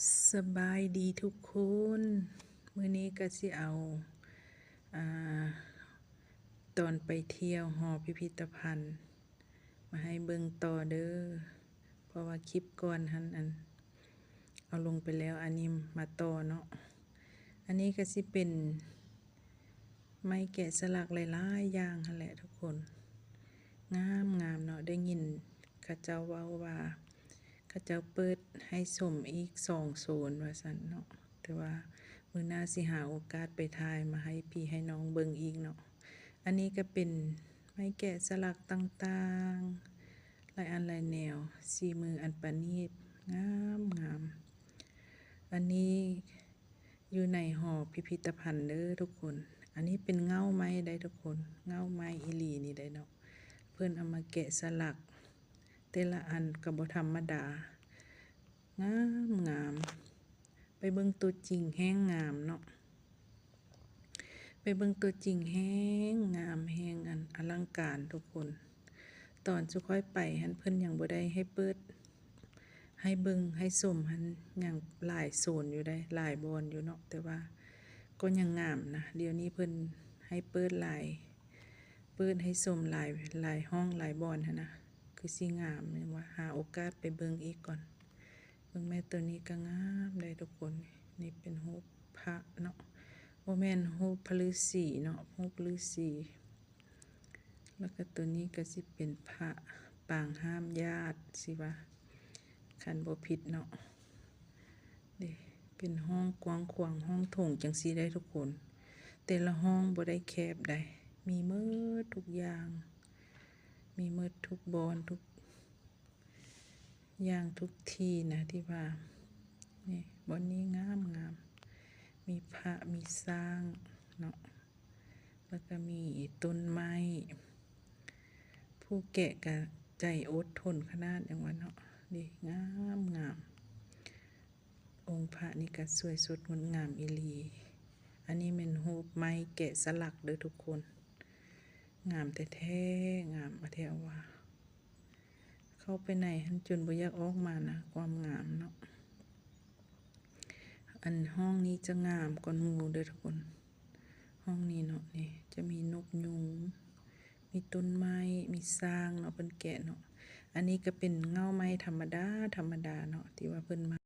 ສະບາຍດີທຸກຄົນ, ມື້ນີ້ກະຊິເອົາ ອາ ຕອນໄປທ່ຽວຫໍພິພິທະພັນມາໃຫ້ເບິ່ງຕໍ່ເດີ, ເພາະວ່າຄລິບກ່ອນຫັ້ນ ອັນ ເອົາລົງໄປແລ້ວ, ອັນນີ້ມາຕໍ່ເນາະ. ອັນນີ້ກະຊິເປັນ ໄມ້ແກະສະຫຼັກຫຼາຍໆຢ່າງຫັ້ນແຫຼະທຸກຄົນ, ງາມໆເນາະ. ໄດ້ຍິນເຂົາເຈົ້າເວົ້າວ່າ ເຂົາເຈົ້າເປີດໃຫ້ຊົມອີກສອງໂຊນວ່າຊັ້ນເນາະ, ແຕ່ວ່າມື້ໜ້າຊິຫາໂອກາດໄປຖ່າຍມາໃຫ້ພີ່ໃຫ້ນ້ອງເບິ່ງອີກເນາະ. ອັນນີ້ກະເປັນໄມ້ແກະສະຫຼັກຕ່າງໆ ຫຼາຍອັນຫຼາຍແນວ, ສີມືອັນປະນີດ ງາມໆ. ອັນນີ້ ຢູ່ໃນຫໍພິພິທະພັນເດີທຸກຄົນ. ອັນນີ້ເປັນເຫງົ້າໄມ້ໄດ໋ທຸກຄົນ, ເຫງົ້າໄມ້ອີ່ຫຼີນີ້ໄດ໋ເນາະ. ເພິ່ນເອົາມາແກະສະຫຼັກ ແຕ່ລະອັນກະບໍ່ທຳມະດາ, ງາມໆ. ໄປເບິ່ງຕົວຈິງແຮ່ງງາມເນາະ, ໄປເບິ່ງຕົວຈິງແຮ່ງງາມ ແຮ່ງອັນອະລັງການທຸກຄົນ. ຕອນຊຸຂ້ອຍໄປຫັ້ນ ເພິ່ນຍັງບໍ່ໄດ້ໃຫ້ເປີດ ໃຫ້ເບິ່ງໃຫ້ຊົມຫັ້ນ ຍັງຫຼາຍໂຊນຢູ່ໃດ໋ ຫຼາຍບ່ອນຢູ່ເນາະ, ແຕ່ວ່າກໍຍັງງາມນະ. ດຽວນີ້ເພິ່ນໃຫ້ເປີດຫຼາຍ ເປີດໃຫ້ຊົມຫຼາຍ ຫຼາຍຫ້ອງຫຼາຍບ່ອນຫັ້ນນະ, ຄືຊິງາມ. ຍັງວ່າຫາໂອກາດໄປເບິ່ງອີກກ່ອນ. ເບິ່ງແມ່ ໂຕນີ້ກະງາມເດ້ທຸກຄົນ. ນີ້ເປັນຮູບພະເນາະ, ບໍ່ແມ່ນ ຮູບພະລືສີເນາະ, ຮູບລືສີ. ແລ້ວກະໂຕນີ້ກະຊິເປັນພະປາງຫ້າມຍາດ ຊິວ່າ ຄັນບໍ່ຜິດເນາະ. ເດ້ ເປັນຫ້ອງກວ້າງຂວາງ ຫ້ອງໂຖງຈັ່ງຊີ້ໄດ໋ທຸກຄົນ, ແຕ່ລະຫ້ອງບໍ່ໄດ້ແຄບໃດ໋, ມີໝົດທຸກຢ່າງ ມີໝົດທຸກບ່ອນ ທຸກ ຢ່າງທຸກທີ່ນະ ທີ່ວ່າ ນີ້ ບ່ອນນີ້ງາມໆ, ມີພະ ມີຊ້າງເນາະ, ແລ້ວກະມີຕົ້ນໄມ້. ຜູ້ແກະກະໃຈອົດທົນຂະໜາດ ຫຍັງວ່າເນາະ. ນີ້ ງາມໆ. ອົງພະນີ້ກະສວຍສົດງົດງາມອີ່ຫຼີ. ອັນນີ້ແມ່ນຮູບໄມ້ແກະສະຫຼັກເດີທຸກຄົນ, ງາມແທ້ໆ ງາມແທ້ວ່າ. ເຂົ້າໄປໃນຫັ້ນຈົນບໍ່ຢາກອອກມານະ ຄວາມງາມເນາະ. ອັນຫ້ອງນີ້ຈະງາມກ່ອນໝູ່ເດີທຸກຄົນ, ຫ້ອງນີ້ເນາະ. ນີ້ຈະມີນົກຍຸງ ມີຕົ້ນໄມ້ ມີຊ້າງເນາະ ເພິ່ນແກະເນາະ. ອັນນີ້ກະເປັນເຫງົ້າໄມ້ທຳມະດາ ທຳມະດາເນາະ ທີ່ວ່າເພິ່ນມາ